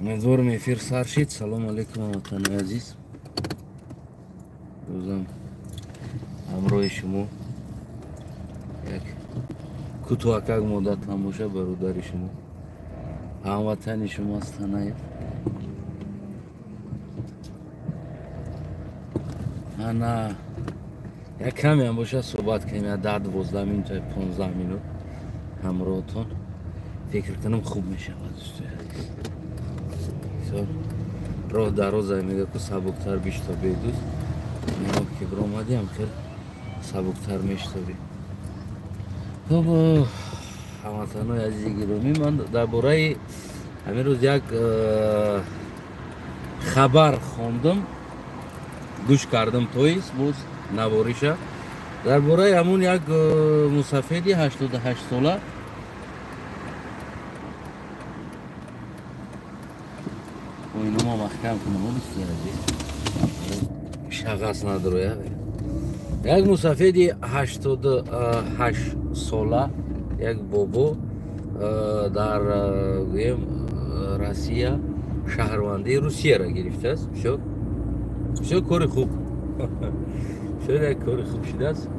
Умедворам, эфир сар шид. Салому алейкум, ҳамватанои азиз. Рӯзам ҳамроҳи шумо як кӯтоҳакак муддат ҳам боша, бародари шумо, ҳамватани шумо аст Танаев. Ана як каме ҳам боша суҳбат кунем, як 10-12 минут, 15 минут ҳамроҳатон. Фикр кунам, хуб мешавад, дӯстои азиз. Роҳ дароза, мега ку, сабуктар биштобе, дӯст. Роҳ ки биромадиам, хел сабуктар мештобӣ. Хуб, ҳамватанои азизи гиромӣ, ман дар бораи ҳамин рӯз як хабар хондам, гӯш кардам, тоист боз навориша, дар бораи ҳамун як мусафеди 88 сола. Оинома маҳкам кунам, дӯсти азиз, шағас надроя. Як мусафеди 88 сола, як бобо дар, гӯем, Россия шаҳрвандии Русияро гирифтааст. Бисёр, бисёр кори хуб, бисёр як кори хуб шудааст.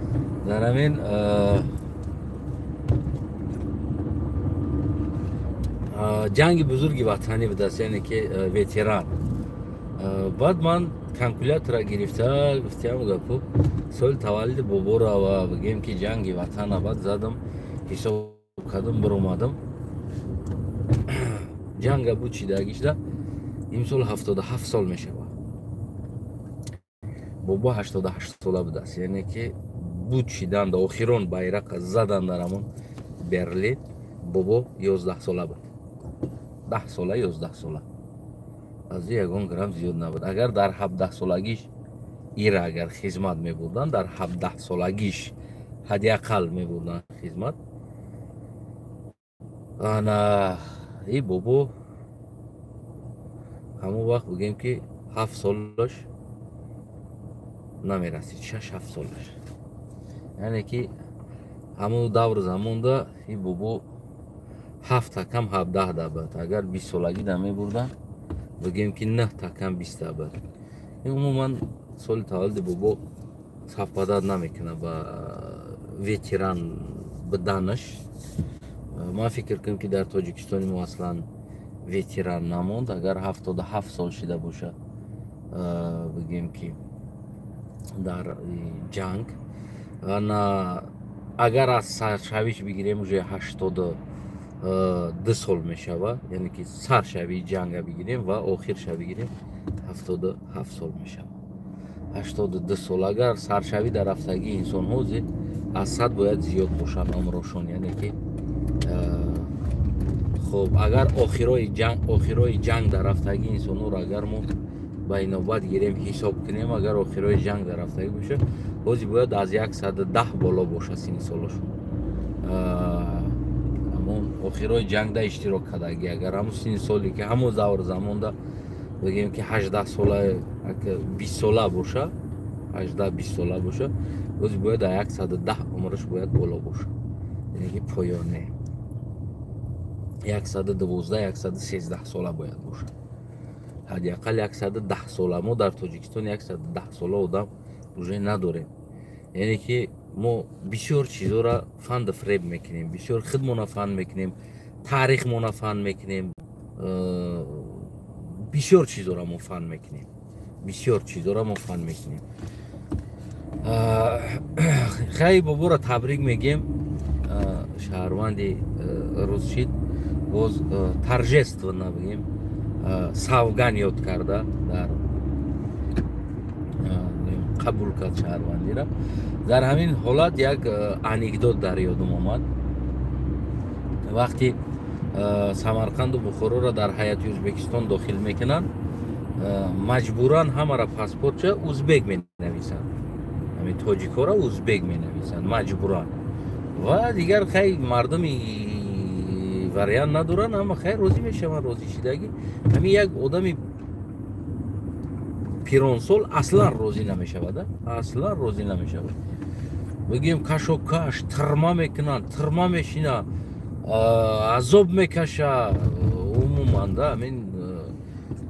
Дар ҳамин ҷанги бузурги ватанӣ будааст, яъне ки ветеран. Баъд ман калькулятора гирифта гуфтиам гапу, соли таваллуди боборо ва бигем ки ҷанги ватана, баъд задам, ҳисоб кардам, биромадам. Ҷанга буд чидагишда, имсол 77 сол мешавад. Бобо 88 сола будааст, яъне ки буд чиданда, охирон байрақа задан дар ҳамон Берлин, бобо 11 сола буд, 10 сола, 11 сола, аз ягон грамм зиёд набуд. Агар дар 17 солагиш ира агар хизмат мебурданд, дар 17 солагиш ҳадди ақал мебурданд хизмат, ана и бобо ҳамон вақт, бигем ки, 7 солаш намерасид, 6-7 солаш. Яъне ки ҳамон давру замонда и бобо ҳафт такам 17 да буд. Агар 20 солагӣ да мебурданд, бигем ки нӯҳ такам 20 буд. Умуман соли таваллуди бобо совпадать намекунад ба ветеран буданаш. Ман фикр кунам, ки дар Тоҷикистони мо аслан ветеран намонд. Агар 77 сол шида бошад, бигем ки дар ҷанг, ана агар аз саршавиш бигирем, уже 82 сол мешавад. Яъне ки саршавии ҷанга бигирем ва охирша бигирем, 77 сол мешавад. 82 сол агар саршавӣ дар рафтагии инсонҳо, аз 100 бояд зиёд бошанд умрошон. Яъне ки, хуб, агар охирои ҷанг дар рафтагии инсонҳоро агар мо ба инобат гирем, ҳисоб кунем, агар охирои ҷанг дар рафтагӣ боша, бози бояд аз 110 боло боша синни солошон. Ҳамон охирои ҷангда иштирок кардагӣ, агар ҳамон синни соле ки ҳамон давр замонда, бигем ки 18 сола, 20 сола боша, 18-20 сола боша, бози бояд аз 110 умраш бояд боло боша. Яъне ки поёне 112, 113 сола бояд бошад ҳадди ақал, 110 сола. Мо дар Тоҷикистон 110 сола одам уже надорем. Яъне ки мо бисёр чизоро фанду фиреб мекунем, бисёр худмона фанд мекунем, таърихмона фанд мекунем, бисёр чизоро мо фанд мекунем, бисёр чизоро мо фанд мекунем. Хай, боборо табрик мегем, шаҳрванди рус шид. Боз торжественно, бигем, савган ёд карда дар қабул кард шаҳрвандиро. Дар ҳамин ҳолат як анекдот дар ёдум омад. Вақти Самарқанду Бухороро дар ҳайати Ӯзбекистон дохил мекунанд, маҷбуран ҳамаро паспортча узбек менависанд, ҳамин тоҷикҳоро узбек менависанд маҷбуран. Ва дигар хай, мардуми вариант надоранд, ҳама хай розӣ мешаванд. Розӣ шидагӣ, ҳамин як одами пиронсол аслан розӣ намешавад, аслан розӣ намешавад. Бигем, кашокаш, тирма мекунанд, тирма мешинад, азоб мекаша. Умуман да ҳамин.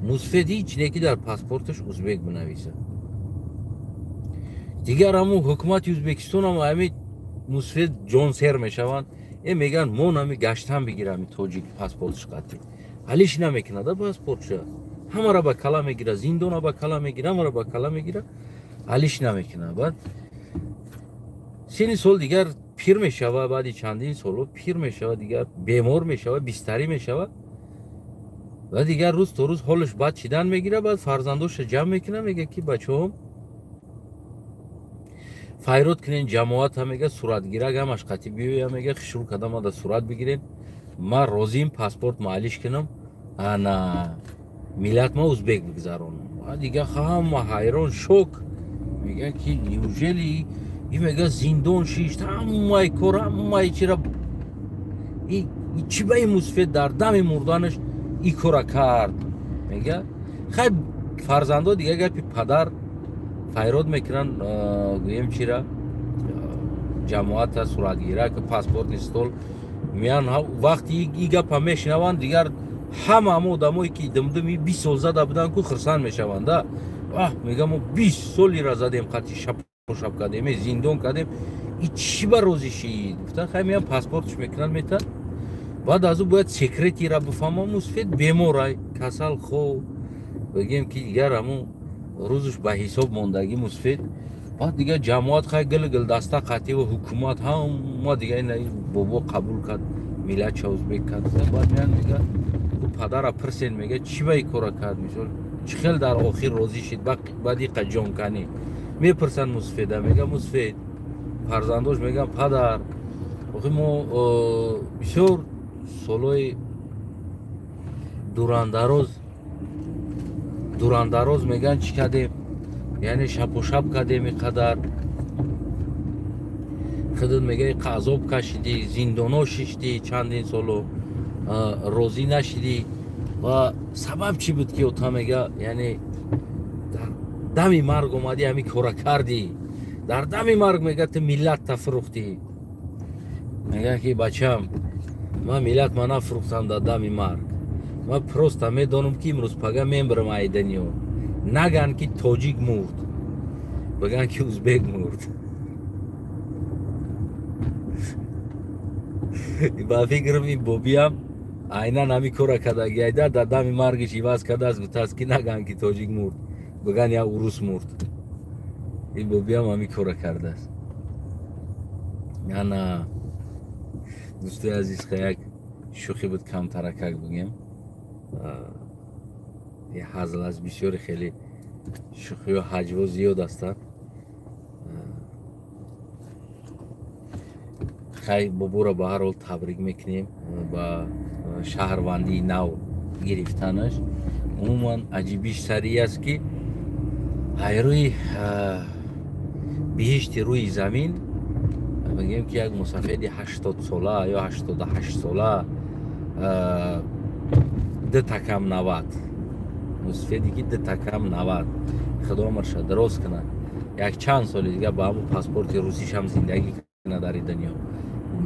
Мусфед ҳеҷ не ки дар паспорташ узбек бинависа. Дигар ҳамун ҳукумати Ӯзбекистон ҳам ҳами мусфед ҷонсер мешаванд. Мегӯянд мо нами гаштан бигира ҳами тоҷик паспортш қатӣ. Ҳалиш намекунада паспортша. Ҳамара ба кала мегира, зиндона ба кала мегира, ҳамара ба кала мегира, ҳалиш намекунад. Баъд сини сол дигар пир мешава, баъди чандин соло пир мешава, дигар бемор мешава, бистарӣ мешава. Ва дигар рӯз то рӯз ҳолаш бад шидан мегира. Баъд фарзандоша ҷамъ мекунад, мега ки бачаҳом файрод кунен ҷамоата, мега суратгирак ҳамаш қатӣ биёя, мега хишрӯ кардам мада сурат бигирен, ман розиим паспорт маалиш кунам, ана миллат ма узбек бигзаронам. Ва дигар ҳама ҳайрон, шок, мегӯянд ки неужели и мега зиндон шишт, ҳамаи кор, ҳамаи чира чӣ ба ин мусфед дар дами мурданаш и кора кард. Мега хай фарзандо дига гапи падар файрод мекунанд, гӯем чира ҷамоата суратгирак паспортни стол меян. Вақти и гапа мешунаванд, дигар ҳама ҳама одамое ки димдими 20 сол зада буданд ку хирсанд мешаванд. Аҳ, мега мо 20 солира задем, қати шапошап кардем, зиндон кардем, и чӣ ба розӣ шид? Гуфтанд хай меян паспортш мекунанд, метан. Баъд аз ӯ бояд секретира бифаҳмам, мусфед беморай, касал хоб, бигем ки дигар ҳамун рӯзш ба ҳисоб мондагӣ мусфед. Баъд дигар ҷамоат хай гил-гил даста қатӣ ва ҳукумат ҳама дигар ина бобо қабул кард, миллатша узбек кард. Баъд меян мега ӯ падара пирсен, мега чӣ ба ин кора кард, мисол чӣ хел дар охир розӣ шид баъд иқа ҷонканӣ. Мепурсанд мусфеда, мега мусфед, фарзандош мегӯянд падар, охи мо бисёр солҳои дурандароз мегӯянд чӣ кардем, яъне шапошап кардем, ин қадар худат мега иқа азоб кашидӣ, зиндоно шиштӣ чандин соло, розӣ нашидӣ, ва сабаб чӣ буд ки ота мега яъне дар дами марг омадӣ ҳамин кора кардӣ, дар дами марг мега ту миллатта фурӯхтӣ. Мега ки бачам, ман миллат ма нафурӯхтам дар дами марг, ман просто медонам ки имрӯз пага мембирам ай дунё, наган ки тоҷик мурд, биган ки узбек мурд. Ба фикрам ин бобиам айнан ҳамин кора кардаги, айда дар дами маргиш иваз кардааст, гуфтааст ки наган ки тоҷик мурд, биган як урус мурд. Ин бобиам ҳамин кора кардааст. Ана дӯстои азиз, як шӯхӣ буд, камтаракак бигем, ҳазл аст, бисёри хеле шӯхиҳо ҳаҷво зиёд ҳастанд. Хай боборо ба ҳар ҳол табрик мекунем ба шаҳрвандии нав гирифтанаш. Умуман аҷибиш сарӣ аст ки ҳайрӯи биҳишти рӯи замин мегӯем ки як мусафеди 80 сола ё 88 сола, ду такам 90, мусафеде ки ду такам 90, худо умрша дароз кунад, як чанд соли дигар ба ҳамун паспорти русишам зиндагӣ кунад дар ин дунё.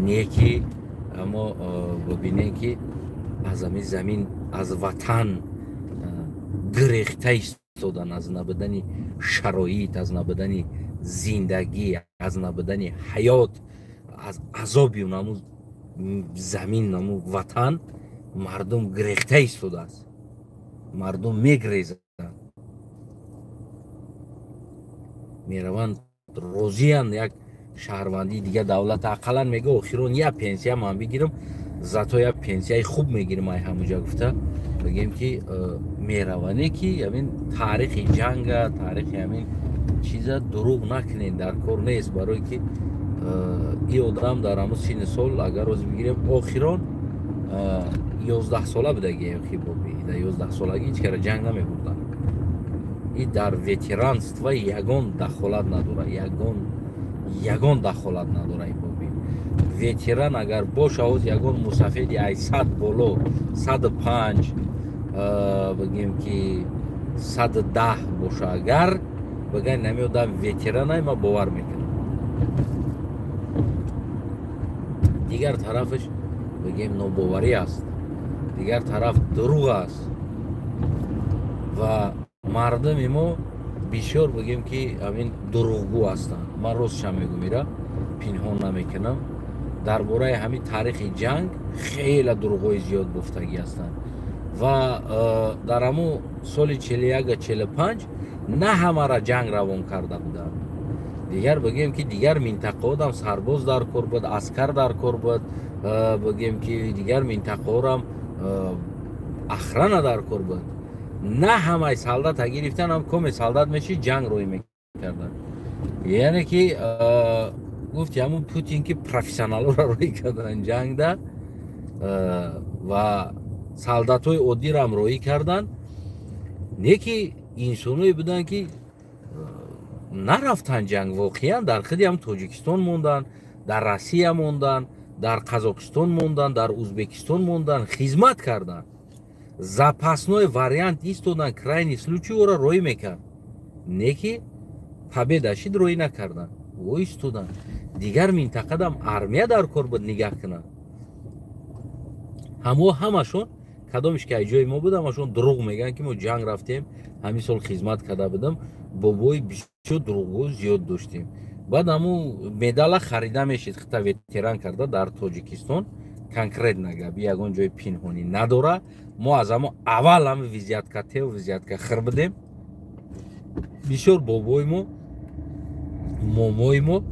Не ки аммо бибинем ки аз ҳамин замин, аз ватан гирехта истодан, аз набудани шароит, аз набудани зиндагӣ, аз набудани ҳаёт, аз азоби наму замин, наму ватан мардум гирехта истодааст, мардум мегрезанд, мераванд, розиянд як шаҳрвандии дигар давлат, ақаллан мега охирон як пенсия ман бигирам, зато як пенсияи хуб мегирам ай ҳамуҷа гуфта, бигем ки мераване ки ҳамин таърихи ҷанга, таърихи ҳамин чиза дурӯғ накунед, дар кор нест, барое ки ин одам дар ҳамун синни сол агар роз бигирем охирон 11 сола будаги хибоби, дар 11 солагӣ ҳеҷ кара ҷанг намебурданд. И дар ветеранство ягон дахолат надора, ягон дахолат надора ин боби. Ветеран агар боша, ҳоз ягон мусафеди ай 100 боло, 105, бигем ки 110 боша, агар биган нами одам ветеранай, ман бовар мекунам. Дигар тарафаш бигем нобоварӣ аст, дигар тараф дурӯғ аст. Ва мардуми мо бисёр, бигем ки, ҳамин дурӯғгӯ ҳастанд. Ман ростша мегӯм, ира пинҳон намекунам. Дар бораи ҳамин таърихи ҷанг хеле дурӯғҳои зиёд гуфтагӣ ҳастанд. Ва дар ҳамун соли 41, 45 на ҳамара ҷанг равон карда буданд. Дигар, бигем ки, дигар минтақаодам сарбоз дар кор буд, аскар дар кор буд, бигем ки, дигар минтақаорам охрана дар кор буд. На ҳамаи солдата гирифтан, ҳам коме солдат меши, ҷанг рӯй мекарданд. Яъне ки гуфти ҳамун Путин, ки профессионалоро рӯй кардан ҷангда ва солдатҳои оддиро роҳӣ карданд. Не ки инсоное буданд, ки нарафтанд ҷанг, воқеан дар худи ҳам Тоҷикистон монданд, дар Россия монданд, дар Қазоқистон монданд, дар Узбекистон монданд, хизмат карданд, запасной вариант истоданд, крайний случай ора роҳӣ мекард. Не ки победа шид, роҳӣ накарданд, во истоданд. Дигар минтақадам армия дар кор буд, нигаҳ кунанд. Ҳамо ҳамашон, кадомеш ки аз ҷои мо буд, ҳамашон дурӯғ мегӯянд, ки мо ҷанг рафтем, ҳамин сол хизмат карда будам. Бобои бисёр дурӯғгӯ зиёд доштем. Баъд ҳамун медала харида мешид, хита ветеран карда дар Тоҷикистон. Конкретно гап, ягон ҷои пинҳонӣ надора. Мо аз ҳамо аввал ҳами взятка теу взятка хир будем. Бисёр бобои мо, момои мо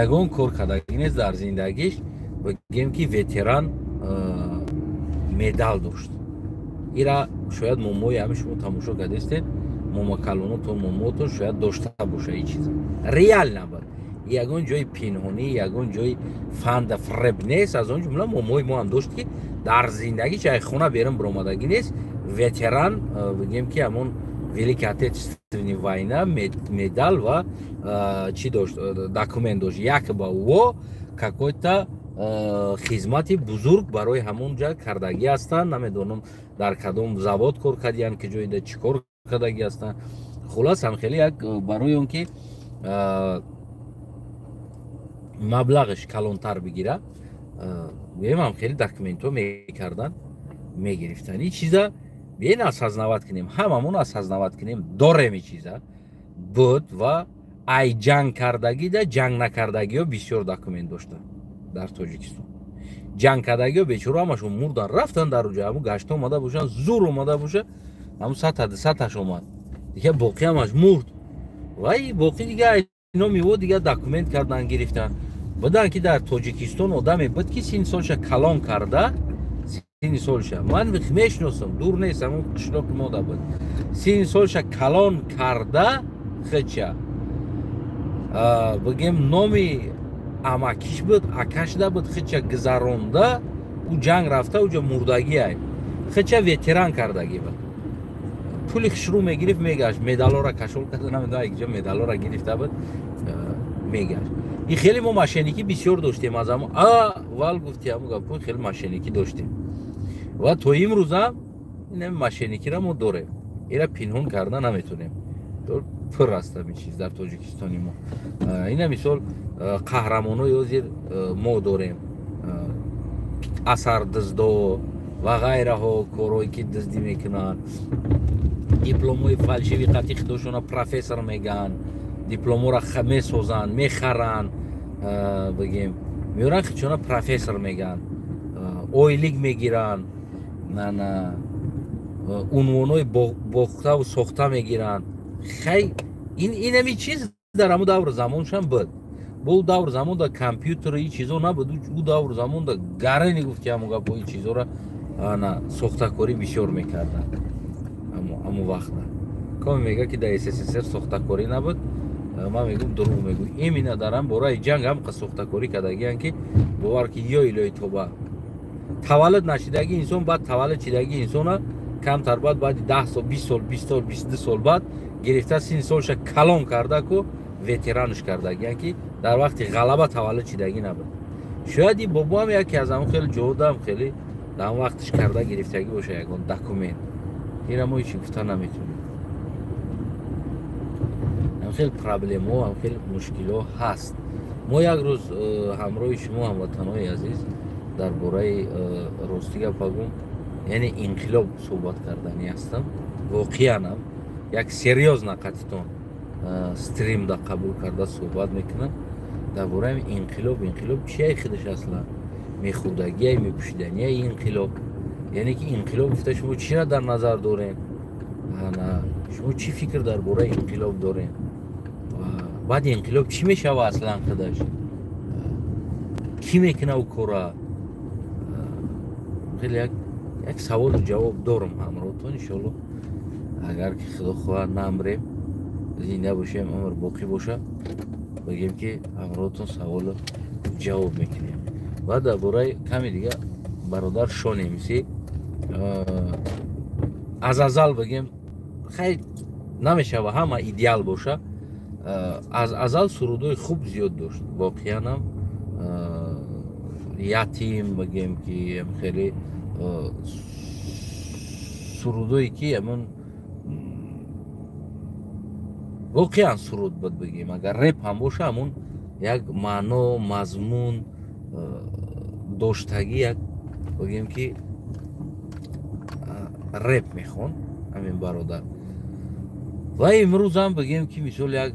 ягон кор кардагӣ нест дар зиндагиш, бигем ки, ветеран медал дошт. Ира шояд момои ҳами шумо тамошо кардастед, момакалонотон, момотон шояд дошта боша. И чиза реально буд, ягон ҷои пинҳонӣ, ягон ҷои фанда фреб нест. Аз он ҷумла момои мо ҳам дошт, ки дар зиндагиш ай хона берун биромадагӣ нест, ветеран, бигем ки, ҳамон Великая Отечественная война медал ва чӣ дошт, документ дошт. Якба во какой-то хизмати бузург барои ҳамон ҷа кардагӣ ҳастанд. Намедонам, дар кадом завод кор кардиянд, ки ҷоида чӣ кор кардагӣ ҳастанд. Хулас, ҳам хеле як барои он ки маблағаш калонтар бигира, гӯем, ҳам хеле документҳо мекарданд, мегирифтанд. Ин чиза биен осознавать кунем, ҳамамон осознавать кунем, дорем. И чиза буд. Ва ай ҷанг кардагида ҷанг накардагиҳо бисёр документ доштанд дар Тоҷикистон. Ҷанг кардагиҳо бечора ҳамашон мурдан, рафтан. Дар уҷа ҳамун гашта омада бошанд, зур омада боша, ҳамун сата дусаташ омад, дига боқӣ ҳамаш мурд. Ва боқӣ дига номи во дига документ кардан, гирифтан. Буданд, ки дар Тоҷикистон одаме буд, ки синни солша калон карда, синни солша, ман мешиносам, дур нест, ҳамун қишлоқи мода буд, синни солша калон карда хича, бигем, номи амакиш буд, акашда буд, хича гузаронда, ӯ ҷанг рафта, уҷа мурдагиай, хича ветеран кардагӣ буд. Пули хушрӯ мегирифт, мегашт, медалора кашол карда, намедонам, якҷо медалора гирифта буд, мегашт. И хеле мо мошенникӣ бисёр доштем. Аз ҳамо аввал гуфти, ҳамо гапҳои хеле мошенникӣ доштем ва то имрӯзам ин мошенникиро мо дорем. Ира пинҳон карда наметонем, пур аст ҳамин чиз дар Тоҷикистони мо. Ина мисол, қаҳрамонои ҳозир мо дорем, асардиздо ва ғайраҳо, корҳое ки дуздӣ мекунанд, дипломҳои фальшивый қатъи худошона профессор мегӯянд, дипломҳоро месозанд, мехаранд, бигем, меоранд, хичона профессор мегӯянд, ойлик мегиранд, унвонҳои бохтаву сохта мегиранд. Хай, инами чиз дар ҳамун давру замоншам буд. Бо ӯ давру замон да компютеру и чизо набуд. Ӯ давру замон да гарани гуфти, ҳамун гапо, и чизоро ана сохтакорӣ бисёр мекарданд ҳамун вақта. Коме мега, ки дар СССР сохтакорӣ набуд, ман мегӯм, дурӯғ мегӯ. Именно дар ҳам бораи ҷанг ҳам сохтакорӣ кардагиянд, ки бовар ки, ё илоҳи тоба, таваллуд нашидаги инсон, баъд таваллуд шидаги инсона камтар баъд, баъди 10 сол, 20 сол, 20 сол, 22 сол баъд гирифта, сини солша калон карда ку ветеранш кардагиянд, ки дар вақти ғалаба таваллуд шидагӣ набуд. Шояд и бобоам яке аз ҳамон хеле ҷодаам, хеле дар ҳам вақтиш карда гирифтагӣ боша ягон документ. Ира мо ҳечи гуфта наметонем. Ҳам хеле проблемаҳо, ҳам хеле мушкилҳо ҳаст. Мо як рӯз ҳамроҳи шумо, ҳамватанҳои азиз, дар бораи рости гапа гум. Яъне инқилоб суҳбат карданӣ ҳастам. Воқеанам як серьёзно қатитон стримда қабул карда суҳбат мекунам дар бораи инқилоб. Инқилоб чияи худаш аслан? Мехӯрдагиай, мепӯшиданияи инқилоб? Яъне ки инқилоб гуфта шумо чиро дар назар дорем? Шумо чӣ фикр дар бораи инқилоб дорем? Баъди инқилоб чӣ мешава аслан худаш? Кӣ мекуна ӯ кора? Хеле як саволу ҷавоб дорам ҳамроҳтон. Иншоалло, агар ки Худо хоҳад, намрем, зинда бошем, умр боқӣ боша, бигем ки ҳамроҳтон саволу ҷавоб мекунем. Ва дар бораи каме дига бародар Шонемси аз азал бигем, хай, намешава ҳама идеал боша. Аз азал сурудҳои хуб зиёд дошт. Воқеанам ятим, бигем ки хеле сурудое ки ҳамон воқеан суруд буд, бигем, агар реп ҳам боша, ҳамон як маъно, мазмун доштагӣ, як бигем ки реп мехонд ҳамин бародар. Ва имрӯзам, бигем ки мисол, як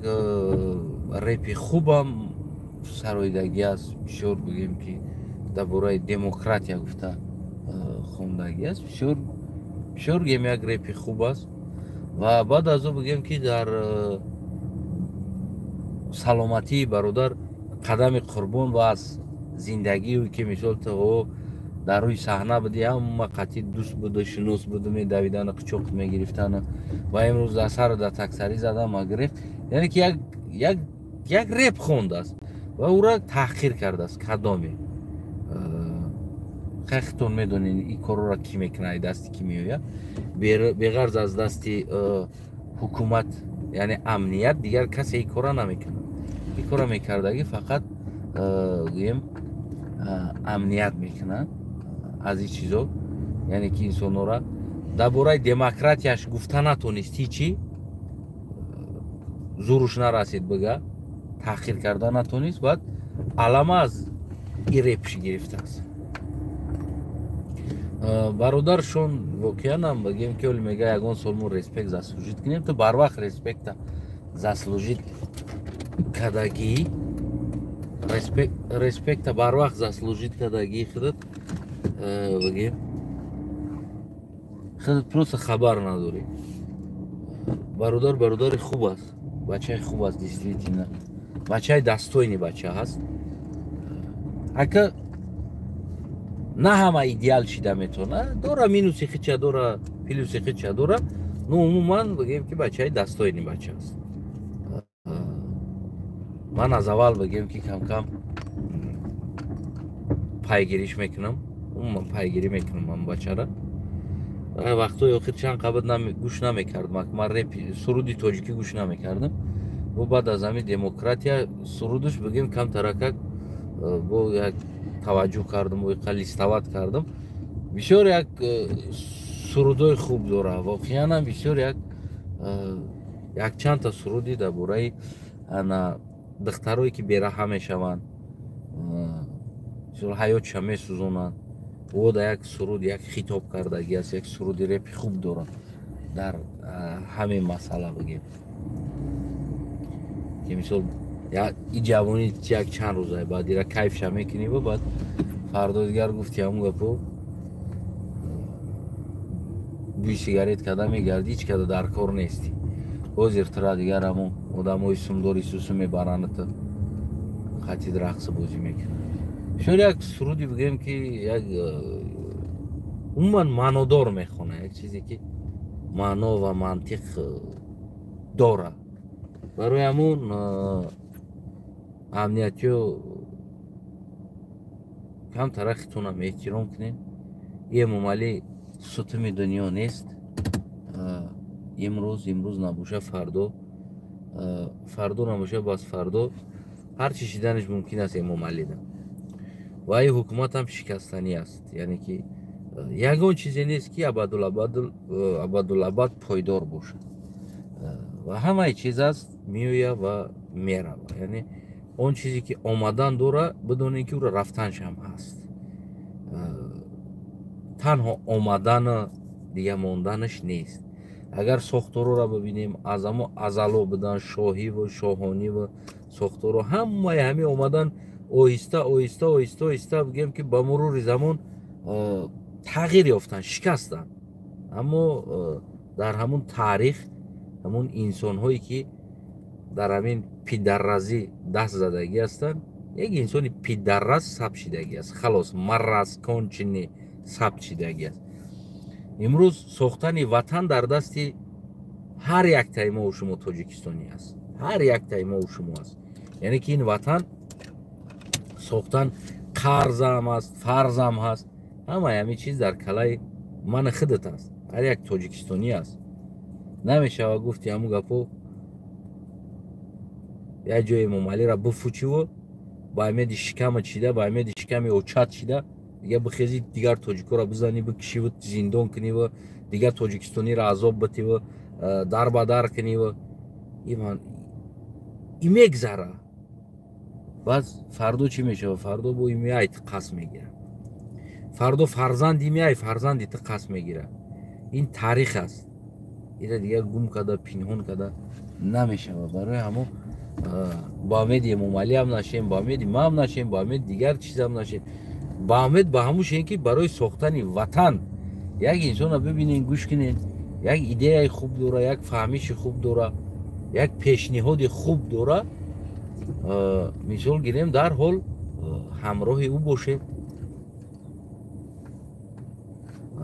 репи хубам сароидагӣ аст. Бисёр, бигем ки дар бораи демократия гуфта хондагӣ аст. Бисёр, бисёр, гем, як репи хуб аст. Ва баъд аз ӯ, бигем ки дар саломатии бародар қадами қурбон ва аз зиндагие ки мисол то дар рӯи саҳна буди, ҳама қатъи дӯст буду, шинос буду, медавидану қичоқ мегирифтану ва имрӯз дар сару дар таксарӣ задама гирифт. Яъне ки як реп хондааст ва ӯра таҳқир кардааст. Кадоме хахтон медонед, ин корро кӣ мекунад, дасти кӣ меояд? Беғарз аз дасти ҳукумат, яъне амният, дигар касе ин корро намекунад. Ин корро мекардагӣ фақат, гӯем, амният мекунад аз ин чизо. Яъне ки инсонҳоро дар бораи демократияш гуфта натонист, ҳичи зуруш нарасид, бига таҳқир карда натонист. Баъд алама аз и репш гирифтааст бародаршон. Воқеанам, бигем ки оли мега, ягон сол мо респект заслужить кунем. Ту барвақт респекта заслужить кардагӣ, респекта барвақт заслужить кардагии худат, бигем, худат просто хабар надорӣ. Бародар бародари хуб аст, бачаи хуб аст, действительно бачаи достойный бача ҳаст. Ака, на ҳама идеал шида метавона, дора минуси хича дора, плюси хича дора, но умуман, бигем ки бачаи достойный бача аст. Ман аз аввал, бигем ки камкам пайгириш мекунам, умуман пайгирӣ мекунам ман бачара. Вақтҳои охир чанд қабл гӯш намекардам, ман реп, суруди тоҷикӣ гӯш намекардам. Бо баъд аз ҳамин демократия сурудуш, бигем, камтаракак бо як таваҷҷӯҳ кардам, листовать кардам. Бисёр як сурудҳои хуб дора. Воқеанам бисёр як якчандта суруди дар бораи ана духтарое ки бераҳа мешаванд, ҳаётша месӯзонанд, о да як суруд, як хитоб кардагӣ аст. Як суруди репи хуб дорад дар ҳамин масъала, бигем ки мисол и ҷавонӣ як чанд рӯза, баъд ира кайфша мекунӣ, ба баъд фардо дигар гуфти ҳамун гапо, бӯи сигарет када мегардӣ, ҳеҷ када дар кор нестӣ. Ҳозир тура дигар ҳамун одамои сумдори сусу мебаранд, хати рақс бозӣ мекунанд. Бисёр як суруди, бигӯем ки як умуман маънодор мехона, як чизе ки маъно ва мантиқ дорад. Барои ҳамун амниятиё камтара хитонам эҳтиром кунем. Эмомалӣ сутуми дунё нест. Имрӯз набоша, фардо, фардо набоша, бас фардо ҳар чӣ шиданаш мумкин аст Эмомалида. Ва ин ҳукуматам шикастанӣ аст. Яъне ки ягон чизе нест, ки абадулабад пойдор бошад. Ва ҳамаи чиз аст, меояд ва меравад. Яъне он чизе ки омадан дора, бидонед, ки ӯро рафтаншам ҳаст. Танҳо омадану дига монданаш нест. Агар сохторро бибинем, аз амо азало будан, шоҳиву шоҳониву сохторо ҳамаи ҳами омадан оҳиста оҳиста оҳиста оҳиста бигем ки ба мурури замон тағйир ёфтанд, шикастанд. Аммо дар ҳамун таърих ҳамун инсонҳое ки дар ҳамин пидарразӣ даст задагӣ ҳастанд, як инсони пидарраз сабт шидагӣ аст. Халос, марраз кончини сабт шидагӣ аст. Имрӯз сохтани ватан дар дасти ҳар яктаи мову шумо тоҷикистонӣ аст. Ҳар яктаи мову шумо аст. Яъне ки ин ватан сохтан қарзам аст, фарзам ҳаст. Ҳамаи ҳамин чиз дар калаи мани худат аст. Ҳар як тоҷикистонӣ аст. Намешава гуфти ҳамун гапо як ҷои Эмомалиро бифучиву ба амеди шикама чида, ба амеди шиками очат чида, дига бихези дигар тоҷикоро бизаниву бикишиву зиндон куниву дигар тоҷикистониро азоб битиву дар ба дар куниву и мегзара. Баъд фардо чӣ мешава? Фардо бо имяй ту қасд мегирад. Фардо фарзанди имяй фарзанди ту қасд мегирад. Ин таърих аст. Ира дигар гум карда, пинҳон карда намешава. Барои ҳамо ба умеди Эмомалӣ ҳам нашем, ба умеди ма ҳам нашем, ба умеди дигар чиз ҳам нашем. Ба умед ба ҳамун шем ки барои сохтани ватан як инсонро бибинен, гӯш кунен, як идеяи хуб дора, як фаҳмиши хуб дора, як пешниҳоди хуб дора, мисол гирем, дарҳол ҳамроҳи ӯ бошем.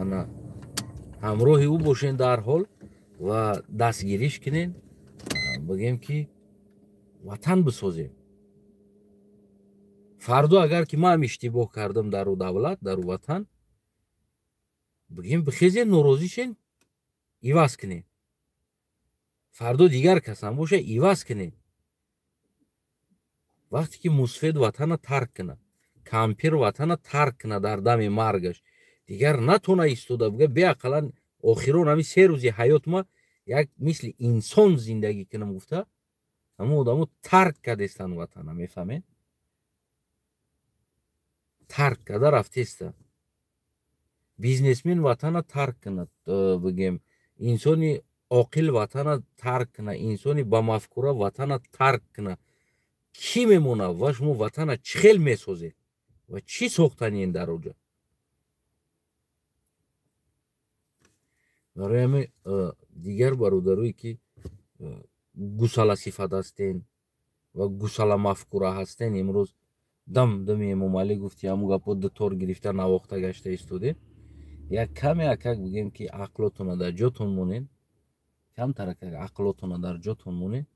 Ана ҳамроҳи ӯ бошем дарҳол ва дастгириш кунен, бигем ки ватан бисозем. Фардо агар ки ман иштибоҳ кардам дар ӯ давлат, дар ӯ ватан, бигем бихезен, норозӣ шен, иваз кунем. Фардо дигар касам боша, иваз кунем. Вақте ки мусфед ватана тарк кунад, кампир ватана тарк кунад дар дами маргаш, дигар натона истода буга беақалан охирон ҳамин се рӯзи ҳаёт ма як мисли инсон зиндагӣ кунам гуфта, ҳамон одамо тарк кардестанд ватана, мефаҳмед? Тарк карда рафтеста. Бизнесмен ватана тарк кунад, бигем, инсони оқил ватана тарк кунад, инсони ба мафкура ватана тарк кунад, кӣ мемонад ва шумо ватана чӣ хел месозед ва чӣ сохтаниен дар оҷа? Барои ҳамин дигар бародарое ки гусаласифат ҳастен ва гусаламафкура ҳастен, имрӯз дам дами Эмомалӣ гуфти ҳамун гапо дутор гирифта навохта гашта истодем, як каме акак бигем ки ақлотона дар ҷотон монен, камтар акак ақлотона дар ҷотон монен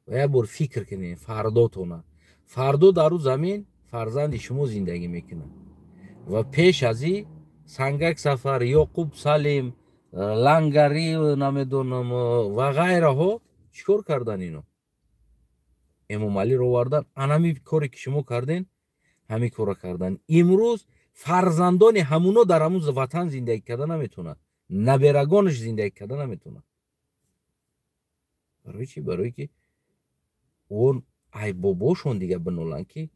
ва як бор фикр кунен фардотона. Фардо дар ӯ замин фарзанди шумо зиндагӣ мекунад ва пеш аз и Сангак Сафар, Ёқуб Салим, Лангари, намедонам ва ғайраҳо чӣ кор кардан? Ино Эмомалиро овардан. Анами коре ки шумо карден, ҳамин корро кардан. Имрӯз фарзандони ҳамуно дар ҳамун ватан зиндагӣ карда наметавонад, наберагонаш зиндагӣ карда наметавонад. Барои чӣ? Барое ки он ай бобошон дига биноланд ки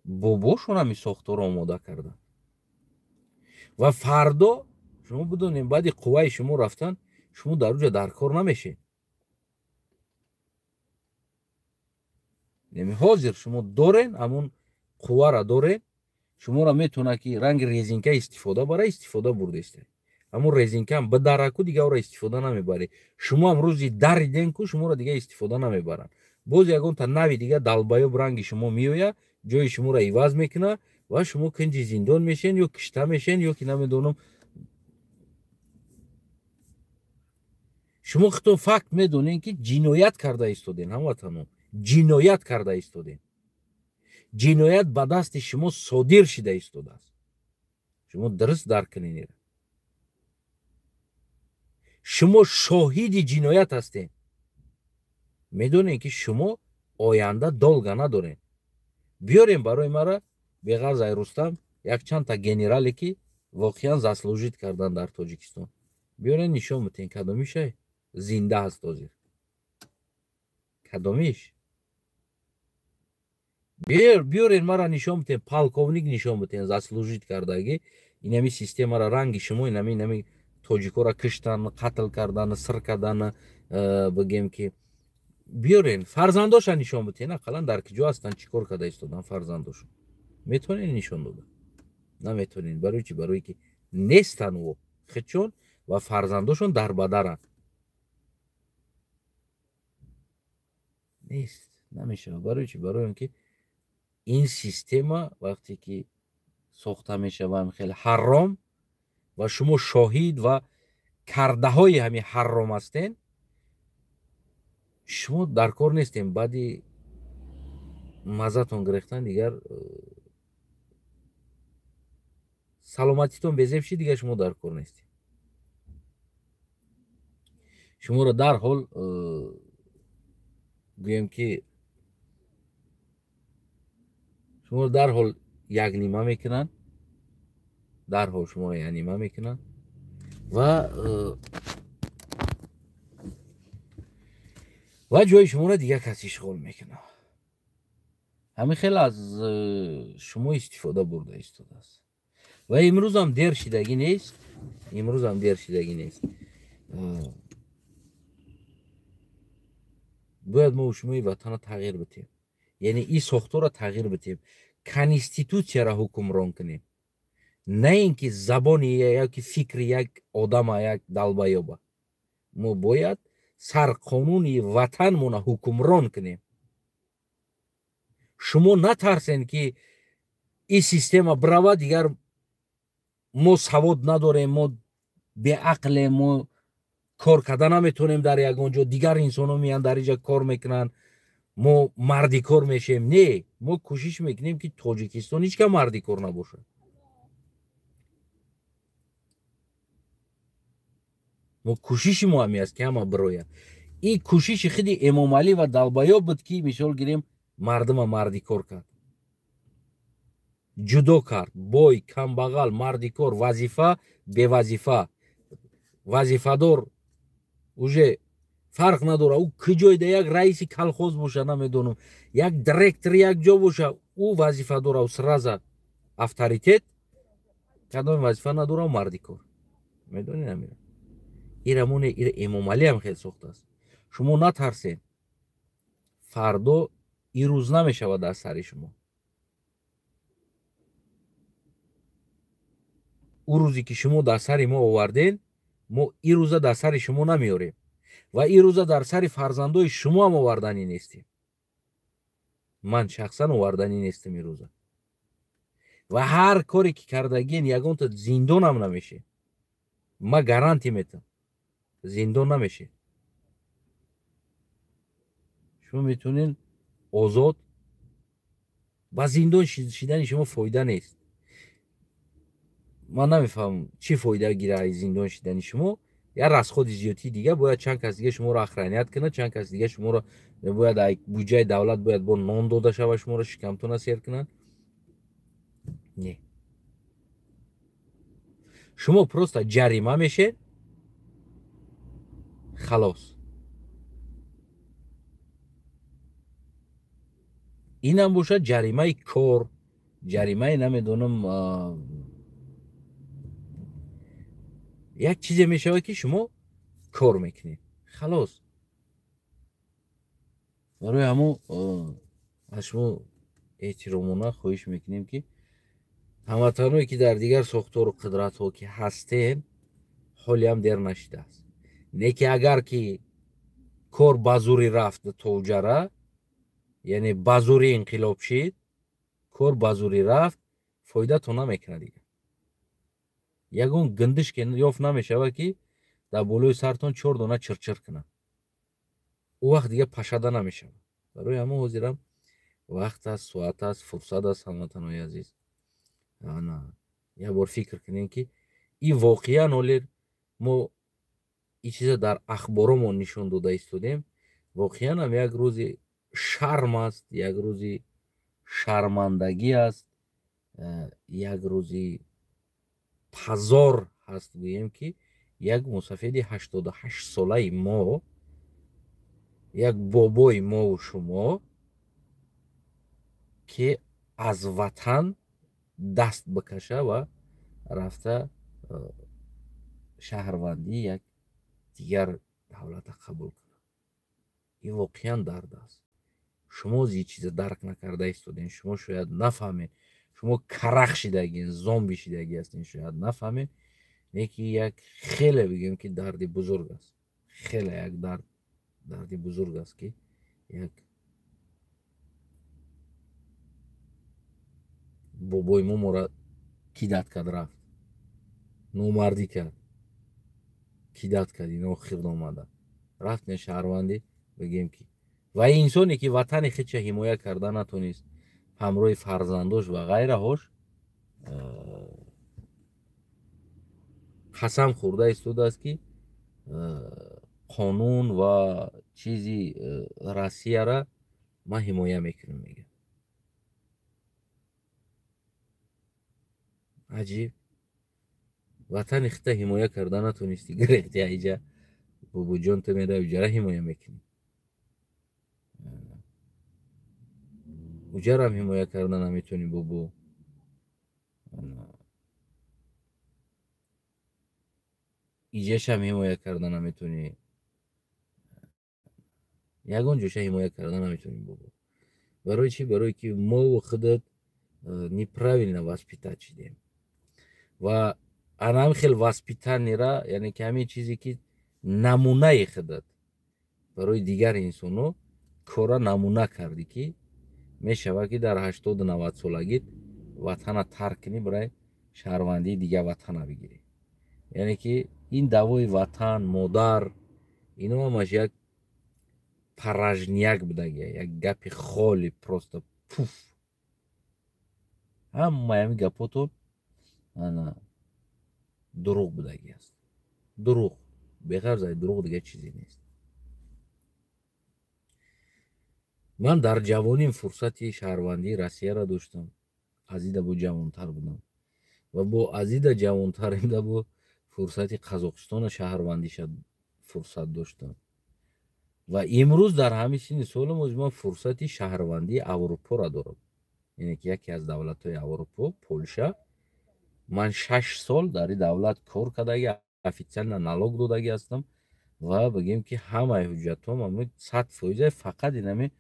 бобошон ҳамин сохторро омода карданд. Ва фардо шумо бидонед, баъди қувваи шумо рафтан, шумо дар уҷа дар кор намешед. Яъне ҳозир шумо дорен, ҳамун қувваро дорен, шуморо метавонад ки ранги резинка истифода бара, истифода бурдестед. Ҳамун резинкаам бидараку, дига ӯро истифода намебаред. Шумо ҳам рӯзи дариден ку, шуморо дига истифода намебаранд. Боз ягонта нави дига далбаёб ранги шумо меояд, ҷои шуморо иваз мекунад ва шумо кунҷи зиндон мешен ё кишта мешен ё ки намедонам. Шумо худтон факт медонед ки ҷиноят карда истоден, ҳамватанон, ҷиноят карда истоден. Ҷиноят ба дасти шумо содир шида истодааст. Шумо дуруст дарк кунед. Шумо шоҳиди ҷиноят ҳастед. Медонед ки шумо оянда долга надоред. Биёрем барои мара беғарз ай Рустам якчандта генерале ки воқеан заслужид кардан дар Тоҷикистон. Биёрем нишон битен кадомишай зинда ҳаст ҳозир. Кадомиш? Биёрен мара нишон битен, полковник нишон битен заслужид кардагӣ, Инами системаро ранги шумо, инами тоҷикоро киштан, қатл кардан, сир кардан, бигем ки биёрен фарзандоша нишон битен, ақаллан дар киҷо ҳастанд, чӣ кор карда истодан фарзандошон. Метавонед нишон дода? Наметавонед. Барои чӣ? Барое ки нестан ӯ худшон ва фарзандошон дар бадаранд. Нест, намешавад. Барои чӣ? Барои он ки ин система вақте ки сохта мешавад хеле ҳаром ва шумо шоҳид ва кардаҳои ҳамин ҳаром ҳастен, шумо дар кор нестем. Баъди маззатон гирифтан дигар саломатитон безеб шид, дигар шумо дар кор нестем. Шуморо дарҳол гӯем ки шуморо дарҳол якнима мекунанд, дарҳол шуморо якнима мекунанд ва ҷои шуморо дигар кас ишғол мекунад. Ҳамин хел аз шумо истифода бурда истодааст. Ва имрӯзам дер шидагӣ нест, имрӯзам дер шидагӣ нест. Бояд мо шумои ватанро тағйир битем, яъне ин сохторро тағйир битем, конститутсияро ҳукмрон кунем, на ин ки забони яки фикри як одама, як далбаёба. Мо бояд сарқонуни ватанмона ҳукмрон кунем. Шумо натарсен ки ин система бирава, дигар мо савод надорем, мо беақлем, мо кор карда наметавонем дар ягон ҷо, дигар инсонҳо меянд дар инҷа кор мекунанд, мо мардикор мешем. Не, мо кӯшиш мекунем ки Тоҷикистон ҳеҷ кам мардикор набошад. Мо кӯшиши мо ҳамин аст ки ҳама бирояд. Ин кӯшиши худи Эмомалӣ ва Далбаёб буд ки мисол гирем мардума мардикор кард, ҷудо кард, бой, камбағал, мардикор, вазифа, бевазифа, вазифадор уже фарқ надорад. Ӯ куҷойда як раиси колхоз боша, намедонам, як директор як ҷо боша, ӯ вазифадора, ӯ сразу авторитет, кадоми вазифа надора, мардикор. Медонед амира? Ира моне, ира Эмомалӣ ҳам хел сохтааст. Шумо натарсед, фардо ирӯз намешавад дар сари шумо. Ӯ рӯзе ки шумо дар сари мо овардед, мо ирӯза дар сари шумо намеорем ва ирӯза дар сари фарзандои шумо ҳам оварданӣ нестем. Ман шахсан оварданӣ нестем ирӯза. Ва ҳар коре ки кардагиен, ягонта зиндонам намешед. Ма гарантӣ метам, зиндон намешед. Шумо метавонед озод ба зиндон шидани шумо фоида нест. Ман намефаҳмам чӣ фоида гира аз зиндон шидани шумо. Я расходи зиёдии дига, бояд чанд кас дига шуморо охраният кунад, чанд кас дига шуморо бояд буҷаи давлат бояд бо нон дода шава, шуморо шикамтона сер кунад. Не, шумо просто ҷарима мешед, халос. Инам бошад ҷаримаи кор, ҷаримаи намедонам як чизе мешавад ки шумо кор мекунед, халос. Барои ҳамо аз шумо эҳтиромона хоҳиш мекунем ки ҳамватаное ки дар дигар сохтору қудратҳо ки ҳастем, ҳолиам дер нашидааст. Не ки агар ки кор ба зурӣ рафт тоҷара, яъне ба зурӣ инқилоб шид, кор ба зурӣ рафт, фоидатон намекунад дигар. Ягон гиндиш ки ёфт намешавад ки дар болои сартон чор дона чирчир кунад. Ӯ вақт дигар пашада намешавад. Барои ҳамо ҳозирам вақт аст, соат аст, фурсат аст, ҳамватанои азиз. Як бор фикр кунем ки ин воқеан ҳоле мо ин чиза дар ахборомон нишон дода истодем, воқеан ҳам як рӯзи шарм аст, як рӯзи шармандагӣ аст, як рӯзи пазор ҳаст. Гӯем ки як мусафеди 88 солаи мо, як бобои мову шумо ки аз ватан даст бикаша ва рафта шаҳрвандии як дигар давлата қабул кунад. Ин воқеан дард аст. Шумо зи чиза дарк накарда истодем, шумо шояд нафаҳмед, шумо карах шидагин, зомби шидаги ҳастин, шояд нафаҳмед, лекин як хеле бигем ки дарди бузург аст, хеле як дарди бузург аст, ки як бобои мо моро кидат кард, рафт, номардӣ кард, кидат кард, ино хирд омада рафт, не шаҳрвандӣ бигем ки. Ва инсоне ки ватани худша ҳимоя карда натонист, ҳамроҳи фарзандош ва ғайраҳош қасам хӯрда истодааст, ки қонун ва чизи Россияра ман ҳимоя мекунам, мегӯяд. Аҷиб, ватани худта ҳимоя карда натонисти, гирехти аиҷа, бобоҷон, ту мерави уҷара ҳимоя мекунӣ, уҷарам ҳимоя карда наметонӣ, бобо. Иҷашам ҳимоя карда наметонӣ, ягон ҷоша ҳимоя карда наметонӣ, бобо. Барои чӣ? Барое ки мову худат неправильно воспитать шидем ва ана ҳамин хел воспитанира, яъне ки ҳамин чизе ки намунаи худат барои дигар инсонҳо кора намуна кардӣ, ки мешавад ки дар 80-90 солагит ватана тарк кунӣ, барои шаҳрвандии дигар ватана бигирӣ. Яъне ки ин даъвои ватан, модар, ино ҳамаш як паражняк будагия, як гапи холи, просто пуф. Ҳамаи ҳамин гапотон ана дурӯғ будаги аст. Дурӯғ, беғарз аз дурӯғ дигар чизе нест. Ман дар ҷавоним фурсати шаҳрвандии Россияро доштам, азида бо ҷавонтар будам ва бо азида ҷавонтаримда бо фурсати Қазоқистона шаҳрвандиша фурсат доштам ва имрӯз дар ҳамин синни солам оз ман фурсати шаҳрвандии Аврупоро дорам, яъне ки яке аз давлатҳои Аврупо, Полша. Ман 6 сол дар ин давлат кор кардаги, официально налог додаги ҳастам ва бигем ки ҳамаи ҳуҷҷатҳом ҳамин 100% фақат инами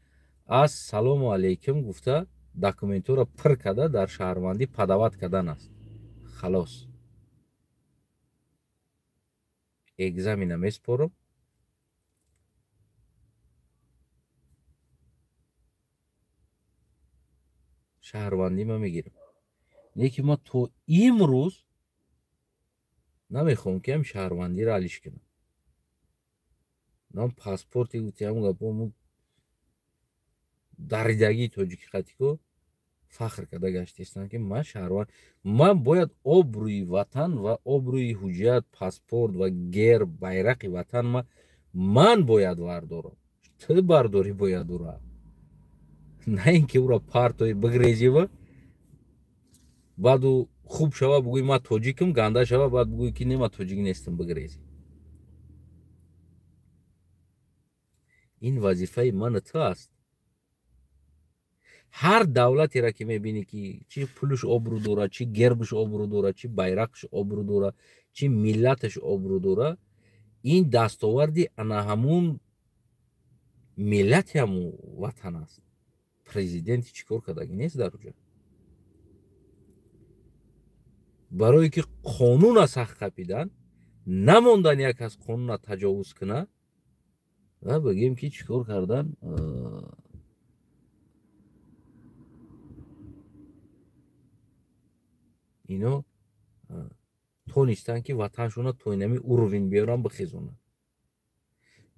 ассалому алайкум гуфта документҳоро пур карда дар шаҳрвандӣ падават кардан аст. Халос, экзамена меспорам, шаҳрвандима мегирам. Лекин ман то имрӯз намехоҳам ки ҳам шаҳрвандиро алиш кунам. Нам паспорти гуфти ҳамун гапо даридагии тоҷики қатико фахр карда гаштаистам, ки ман шаҳрванд, ман бояд обрӯи ватан ва обрӯи ҳуҷҷат, паспорт ва герб, байрақи ватан ман бояд вардорам. Ту бардорӣ бояд ура, на ин ки ура партои бигрезива, баъду хуб шава бугӯй ман тоҷикам, ганда шава баъд бугӯй ки не, ман тоҷик нестам, бигрезӣ. Ин вазифаи ману ту аст. Ҳар давлатеро ки мебинӣ ки чӣ пулаш обрӯ дорад, чӣ гербаш обрӯ дорад, чӣ байрақаш обрӯ дорад, чӣ миллаташ обрӯ дорад, ин дастоварди ана ҳамун миллати ҳамун ватан аст. Президенти чӣ кор кардаги нест дар уҷа? Барое ки қонуна сахт қапидан, намондан як аз қонуна таҷовуз куна ва бигем ки чӣ кор кардан, ино тонистанд ки ватаншона то инами уровень биёранд, бихезонанд.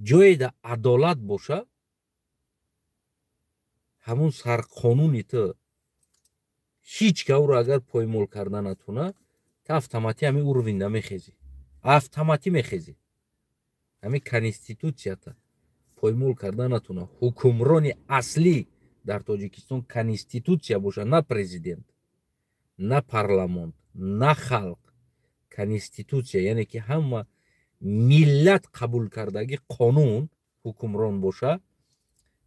Ҷое да адолат боша, ҳамун сарқонуни ту ҳеҷ ка ӯро агар поймол карда натона, та автоматӣ ҳамин уровень намехезӣ, автоматӣ мехезӣ. Ҳамин конститутсията поймол карда натона. Ҳукмрони аслӣ дар Тоҷикистон конститутсия боша, на президент, на парламент, на халқ. Конститутсия, яъне ки ҳама миллат қабул кардаги қонун ҳукмрон боша,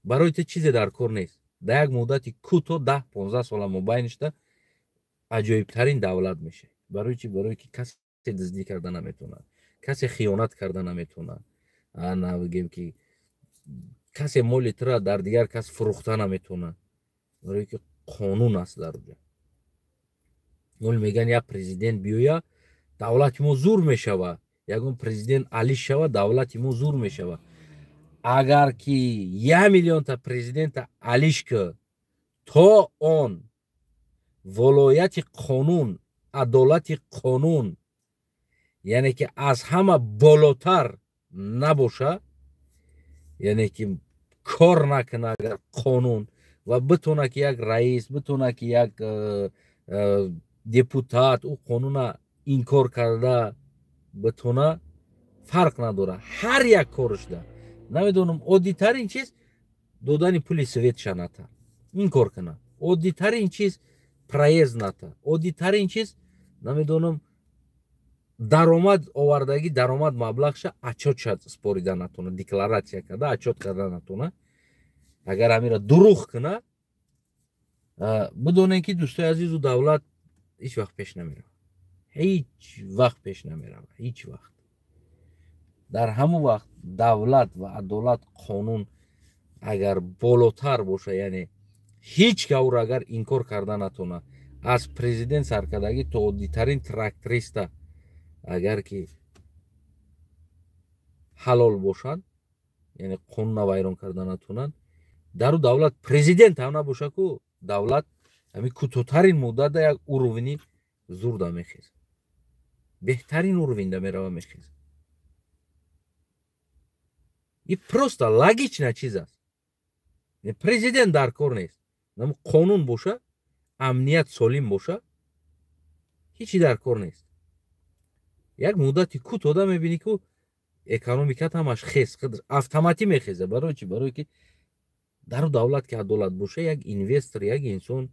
барои ту чизе дар кор нест. Дар як муддати кӯтоҳ 10-15 сола мобайништа аҷоибтарин давлат мешавӣ. Барои чи? Барои ки касе дуздӣ карда наметавонад, касе хиёнат карда наметавонад, ана бигем ки касе моли тура дар дигар кас фурӯхта наметавонад, барое ки қонун аст дар уҷа. Ҳол мегӯянд, як президент биёя, давлати мо зур мешавад, ягон президент алиш шава, давлати мо зур мешавад. Агар ки 1 миллионта президента алиш ки, то он волояти қонун, адолати қонун, яъне ки аз ҳама болотар набоша, яъне ки кор накуна, агар қонун ва битона ки як раис битона, ки як депутат ӯ қонуна инкор карда битона, фарқ надорад. Ҳар як корушда, намедонам, оддитарин чиз додани пули светша ната, инкор кунад, оддитарин чиз проезд ната, оддитарин чиз, намедонам, даромад овардагӣ, даромад, маблағша отчётша спорида натона, декларатсия карда, отчёт карда натона, агар ҳамира дурӯғ кунад, бидонем ки, дӯстои азизу, давлат ҳеҷ вақт пеш намеравад, ҳеҷ вақт пеш намеравад, ҳеҷ вақт. Дар ҳамон вақт давлат ва адолат, қонун агар болотар боша, яъне ҳеҷ ка ӯро агар инкор карда натона, аз президент саркардагӣ то оддитарин тракториста, агар ки ҳалол бошанд, яъне қонуна вайрон карда натонанд, дару давлат президент ҳам набоша ку, давлат ҳамин кӯтоҳтарин муддатда як уровни зурда мехезад, беҳтарин уровеньда мерава, мехезад. И просто логично чиз аст. Президент дар кор нест, қонун боша, амният солим боша, ҳечи дар кор нест. Як муддати кӯтоҳда мебинӣ, ку экономикат ҳамаш хез, автоматӣ мехеза. Барои чи? Барое ки дару давлат ки адолат боша, як инвестор, як инсон,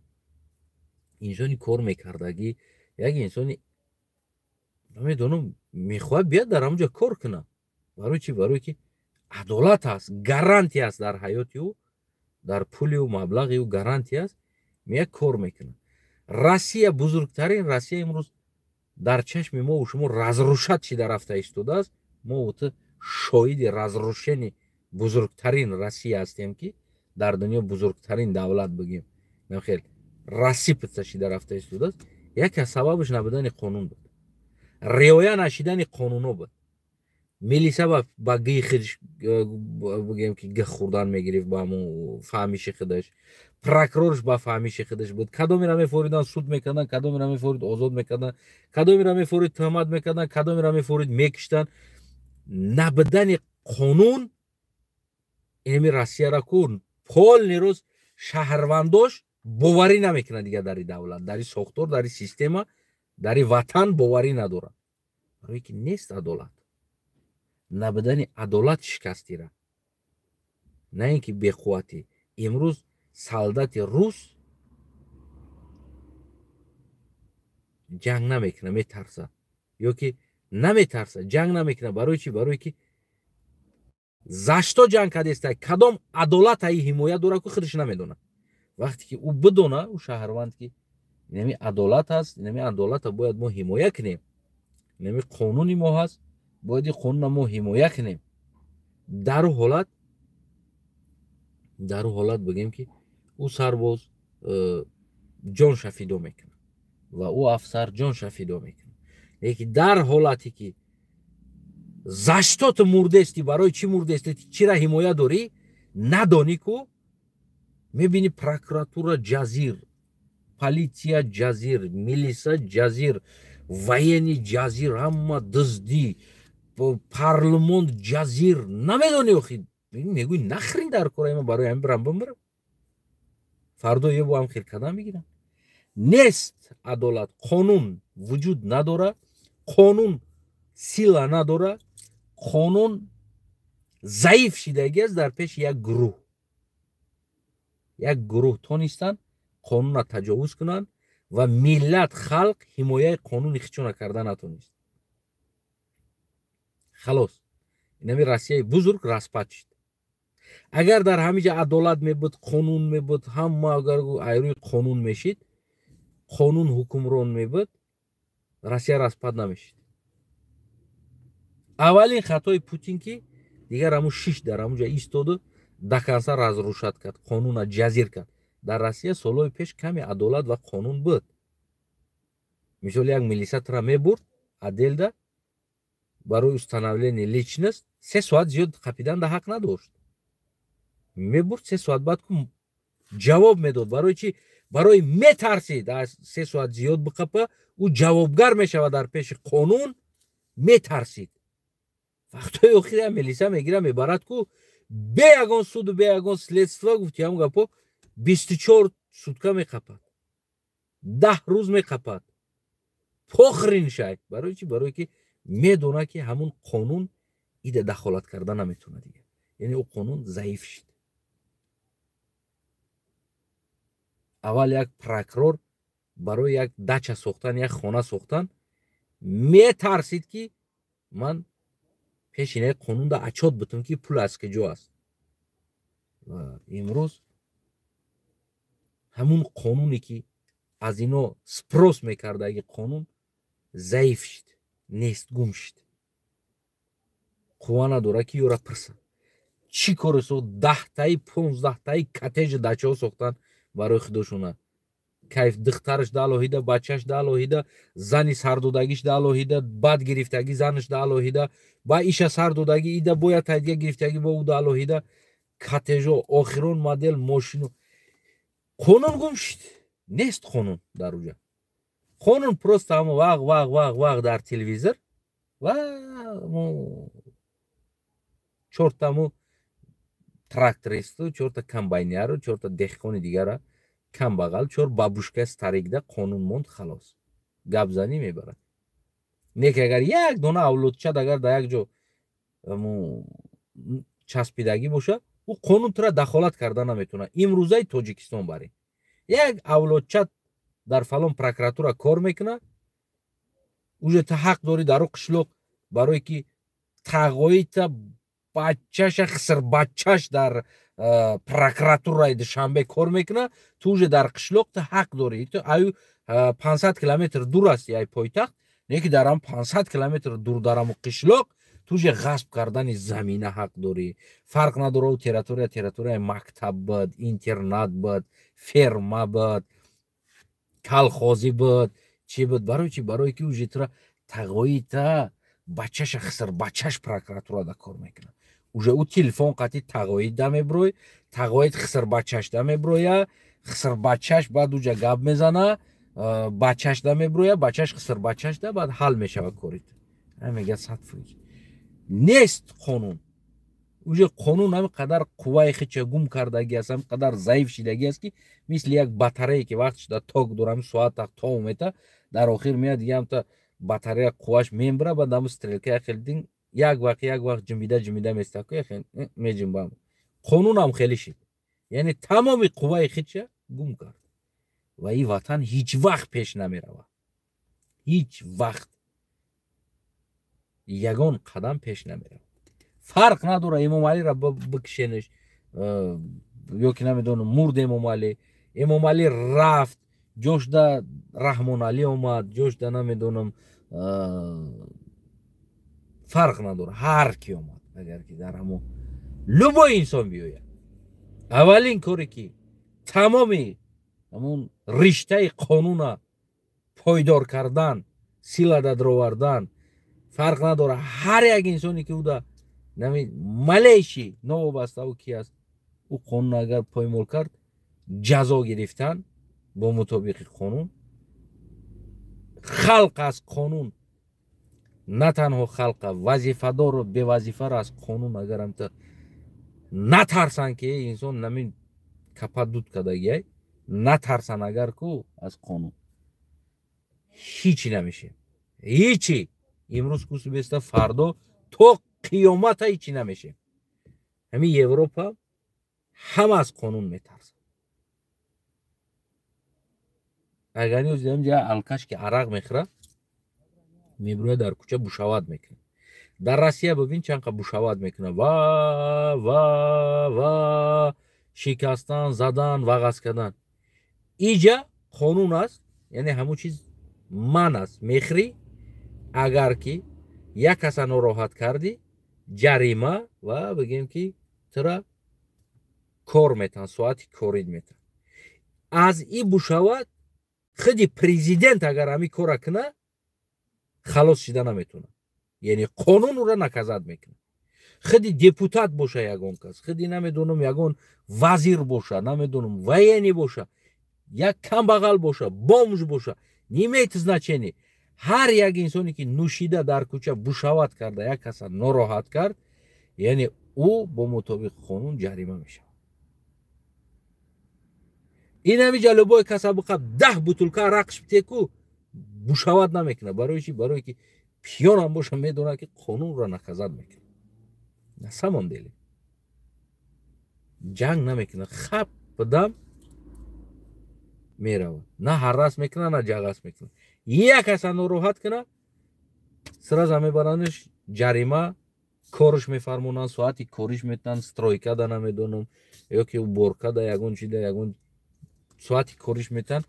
инсони кор мекардагӣ, як инсони, намедонам, мехоҳад биёд дар ҳамонҷо кор кунад. Барои чи? Барое ки адолат аст, гарантия аст дар ҳаёти ӯ, дар пули ӯ, маблағи ӯ гарантия аст, меяд, кор мекунад. Россия, бузургтарин Россия имрӯз дар чашми мову шумо разрушать шида рафта истодааст. Мо ту шоҳиди разрушени бузургтарин Россия ҳастем, ки дар дунё бузургтарин давлат бигем, хел рассыпаться шида рафта истодааст. Яке аз сабабаш набудани қонун буд, риоя нашидани қонунҳо буд. Милиса ба гии худш, бигем ки гих хӯрдан мегирифт, ба ҳамун фаҳмиши худаш, прокурорш ба фаҳмиши худаш буд. Кадомеро мефоридан, суд мекардан, кадомеро мефорид, озод мекардан, кадомеро мефорид, тӯҳмат мекардан, кадомеро мефорид, мекиштанд. Набудани қонун инами Россияра ку полный рӯз шаҳрвандош боварӣ намекунад дигар дари давлат, дари сохтор, дари система, дари ватан боварӣ надорад, барое ки нест адолат. Набудани адолат шикастира, на ин ки беқувватӣ. Имрӯз солдати рус ҷанг намекунад, метарса ё ки наметарса, ҷанг намекунад. Барои чи? Барое ки за что ҷанг кардеста, кадом адолат аи ҳимоя дорад ку, худаш намедонад. Вақте ки ӯ бидона, ӯ шаҳрванд, ки инами адолат аст, инами адолата бояд мо ҳимоя кунем, инами қонуни мо ҳаст, бояд ин қонуна мо ҳимоя кунем, дару ҳолат бигем ки ӯ сарбоз ҷонша фидо мекунад ва ӯ афсар ҷонша фидо мекунад. Лекин дар ҳолате ки за что ту мурдести, барои чӣ мурдести, чира ҳимоя дорӣ, надонӣ ку, мебини прокуратура ҷазир, полиция ҷазир, милиса ҷазир, военный ҷазир, ҳама дуздӣ, парлумон ҷазир, намедонӣ охи, мегӯй: «Нахрен дар кора, ма барои ҳамин бирам, бимирам?» Фардо ебо ҳам хел кадан мегирам. Нест адолат, қонун вуҷуд надора, қонун сила надора, қонун заиф шидагӣ аст дар пеши як гурӯҳ. Як гурӯҳ тонистанд қонунро таҷовуз кунанд ва миллат, халқ ҳимояи қонуни хичона карда натонист. Халос, инами Россияи бузург распад шид. Агар дар ҳамин ҷа адолат мебуд, қонун мебуд, ҳама агар айрӯи қонун мешид, қонун ҳукмрон мебуд. Россия распад намешид. Аввалин хатои Путин, ки дигар ҳамун шиш дар ҳамунҷа истоду до конца разрушать кард, қонуна ҷазир кард. Дар Россия солҳои пеш каме адолат ва қонун буд. Мисол, як милиса тура мебурд отделда барои установление личность, 3 соат зиёд қапидан да ҳақ надошт. Мебурд, 3 соат баъд ку ҷавоб медод. Барои чи? Барои метарсид, аз 3 соат зиёд биқапа, ӯ ҷавобгар мешавад дар пеши қонун, метарсид. Вақтҳои охир милиса мегира, мебарад ку бе ягон суду, бе ягон следство, гуфти ҳам гапо, 24 сутка меқапад, 10 рӯз меқапад, похрен шай. Барои чи? Барое ки медонад, ки ҳамун қонун ида дахолат карда наметавонад дигар. Яъне ӯ қонун заиф шид. Аввал як прокурор барои як дача сохтан, як хона сохтан метарсид, ки ман пеши инаи қонунда отчёт бутам, ки пул аз куҷо аст. Имрӯз ҳамун қонуне, ки аз ино спрос мекардаги, қонун заиф шид, нест, гум шид, қувва надорад, ки ёра пирсад чӣ коре сохт. 10таи, 15таи коттеҷи дачаҳо сохтан барои худошона, кайф. Духтараш да алоҳида, бачаш да алоҳида, зани сардодагиш да алоҳида, бад гирифтагӣ занаш да алоҳида, ба иша сардодагӣ ида бояд тайдига гирифтагӣ бо ӯ да алоҳида, коттеҷо, охирон модел мошину. Қонун гум шид, нест қонун дар уҷа. Қонун просто ҳамо вақ, вақ, вақ, вақ дар телевизор ва чортаму трактористу, чорта комбайняру, чорта деҳқони дигара, камбағал, чор бабушка старикда қонун монд, халос. Гапзанӣ мебарад. Не ки агар як дона авлодчад агар дар як ҷо часпидагӣ боша, ӯ қонун тура дахолат карда наметавонад. Имрӯзаи Тоҷикистон барем, як авлодчад дар фалон прокуратура кор мекунад, уже ту ҳақ дорӣ дар ӯ қишлоқ, барое ки тағоита бачаша, хисрбачаш дар прокуратураи Душанбе кор мекунад, ту уже дар қишлоқ ту ҳақ дорӣ. Ту аю 500 километр дур асти ай пойтахт, не ки дар ам 500 километр дур дар аму қишлоқ ту уже ғасб кардани замина ҳақ дорӣ. Фарқ надора, территория территорияи мактаб буд, интернат буд, ферма буд, колхозӣ буд, чӣ буд. Барои чи? Барое ки уже тура тағоита бачаша, хиср бачаш прокуратурада кор мекунад, уже ӯ телефон қати тағоид да меброй, тағоид хиср бачаш да меброя, хиср бачаш баъд уҷа гап мезана, бачаш да меброя, бачаш хиср бачаш да, баъд ҳал мешава корит. Мега 100%. Нест қонун уже. Қонун ҳами қадар қувваи хича гум кардагӣ аст, ҳами қадар заиф шидагӣ аст, ки мисли як батарее, ки вақт шуда ток дора, ҳами соата то мета, дар охир меяд, дига ҳамта батарея қувваш мембра, баъд ҳаму стрелка яхел дин як вақт, як вақт ҷунбида ҷунбида местаку, яхел меҷунбам. Қонунам хеле шид, яъне тамоми қувваи хича гум кард ва ин ватан ҳеҷ вақт пеш намеравад, ҳеҷ вақт ягон қадам пеш намеравад. Фарқ надора, Эмомалиро бикшенеш ё ки намедонам, мурд Эмомалӣ, Эмомалӣ рафт, ҷошда Раҳмоналӣ омад, ҷошда намедонам, фарқ надора, ҳар ки омад, агар ки дар ҳамо любой инсон биёяд, аввалин коре ки тамоми ҳамун риштаи қонуна пойдор кардан, сила дадровардан. Фарқ надора, ҳар як инсоне ки уда нами малейший, новобаста ӯ ки аст, ӯ қонун агар поймол кард, ҷазо гирифтан бо мутобиқи қонун. Халқ аз қонун, на танҳо халқа, вазифадору бевазифаро аз қонун агар ҳамта натарсанд, ки инсон нами капа дуд кардагиай, натарсанд агар ку аз қонун, ҳичи намешем, ҳичи. Имрӯз кусу беста, фардо то қиёмата ҳичи намешем. Ҳамин Европа ҳама аз қонун метарсад. Агар ҷа алкаш ки арақ мехӯрад, мебирояд, дар кӯча бушават мекунад. Дар Россия бибин, чанд қа бушават мекунад, ва ва ва шикастан, задан, вағаз кардан. Иҷа қонун аст, яъне ҳамун чиз. Ман аст мехӯрӣ, агар ки як каса нороҳат кардӣ, ҷарима ва бигем ки тура кор метан, соати корид метан. Аз и бушавад, худи президент агар ҳамин кора куна, халос шида наметавонад, яъне қонун ӯра наказать мекунад. Худи депутат боша, ягон кас, худи, намедонам, ягон вазир боша, намедонам, военный боша, як камбағал боша, бомж боша, не имеет значение. Ҳар як инсоне ки нӯшида дар кӯча бушават карда, як каса нороҳат кард, яъне ӯ бо мутобиқи қонун ҷарима мешавад. Ин ҳамиҷа любой каса биқаб 10 бутулка арақш битеку, бушават намекунад. Барои чи? Барое ки пьян ам боша, медонад, ки қонунро наказать мекунад. На самом деле ҷанг намекунад, хап бидам меравад, на ҳаррас мекунад, на ҷағас мекунад. Як каса нороҳат кунад, сразу мебаранаш ҷарима, корш мефармонанд, соати кориш метан, стройка да, намедонам, ё ки уборка да, ягон чи да, ягон соати кориш метан.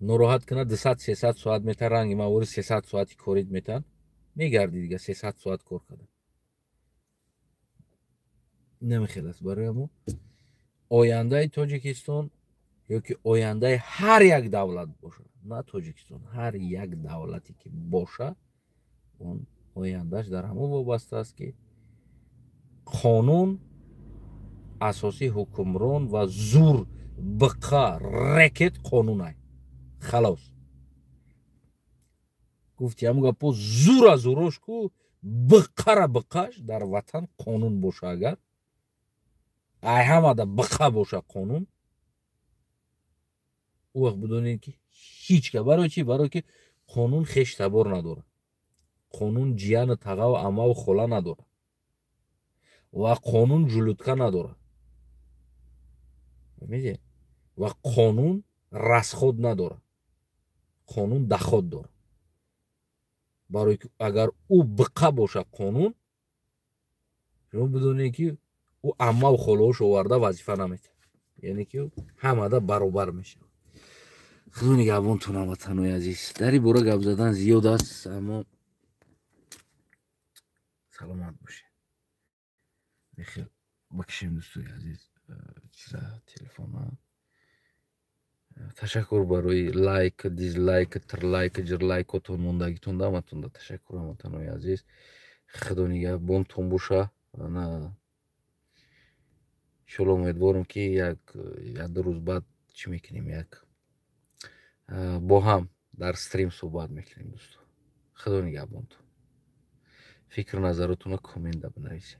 Нороҳат кунад, 200, 300 соат метан, ранги мавори 300 соати корид метан, мегарди дига 300 соат кор карда намехел аст. Барои ҳамо ояндаи Тоҷикистон ё ки ояндаи ҳар як давлат бошад, на Тоҷикистон, ҳар як давлате ки боша, он ояндааш дар ҳамон вобаста аст, ки қонун асосии ҳукмрон ва зур, биқа, рекет қонунай. Халос, гуфти ҳамун гапо, зура зурош ку, биқара биқаш дар ватан қонун боша. Агар ай ҳамада биқа боша қонун, ӯ вақт бидонед, ки ҳеҷ ка. Барои чӣ? Барое ки қонун хештабор надорад, қонун ҷияну тағаву амаву хола надорад ва қонун желудка надорад, фаҳмидед? Ва қонун расход надорад, қонун доход дорад. Барое ки агар ӯ биқа боша қонун, шумо бидонед, ки ӯ аммаву холаош оварда вазифа наметиҳад, яъне ки ҳамада баробар мешавад. Худо нигаҳбонтон, ҳамватанои азиз. Дар ин бора гап задан зиёд аст, аммо саломат бошед. Бихел бикшем, дӯстои азиз, чиза, телефона. Ташаккур барои лайк, дизлайк, трлайк, ҷирлайкотон, мондагитон, даматонда ташаккур, ҳамватанои азиз. Худо нигаҳбонтон боша. На, иншолло, умедворам, ки як ду рӯз баъд чӣ мекунем, як бо ҳам дар стрим суҳбат мекунем, дӯсто. Худо нигаҳбонтон. Фикру назаротонро коммент да бинависед.